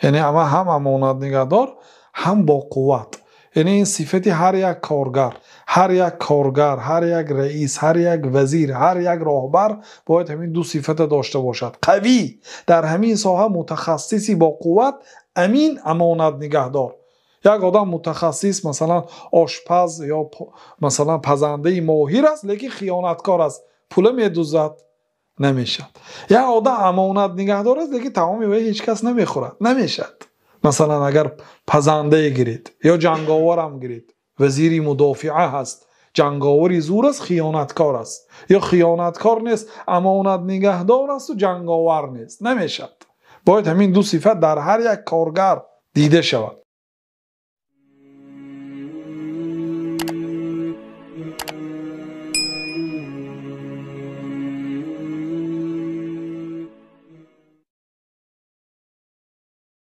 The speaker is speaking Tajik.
Яъне ҳам амонатнигаҳдор, ҳам бо қувват. Яъне ин сифати ҳар як коргар, ҳар як коргар, ҳар як раис, ҳар як вазир, ҳар як роҳбар бояд ҳамин ду сифатро дошта бошад. Қавӣ дар ҳамин соҳа, мутахассиси бо қувват, амин, амонатнигаҳдор. Як одам мутахассис, масалан ошпаз ё масалан пазандаи моҳир аст, лекин хиёнаткор аст, пул медуздад, намешавад. Як одам амонатнигаҳдор аст, лекин таоми ӯ ҳеҷ кас намехӯрад, намешавад. Масалан агар пазандае гиред ё ҷанговар ҳам гиред, вазири мудофиа ҳаст, ҷанговари зӯр аст, хиёнаткор аст. Ё хиёнаткор нест, амонатнигаҳдор аст ва ҷанговар нест, намешавад. Бояд ҳамин ду сифат дар ҳар як коргар дида шавад.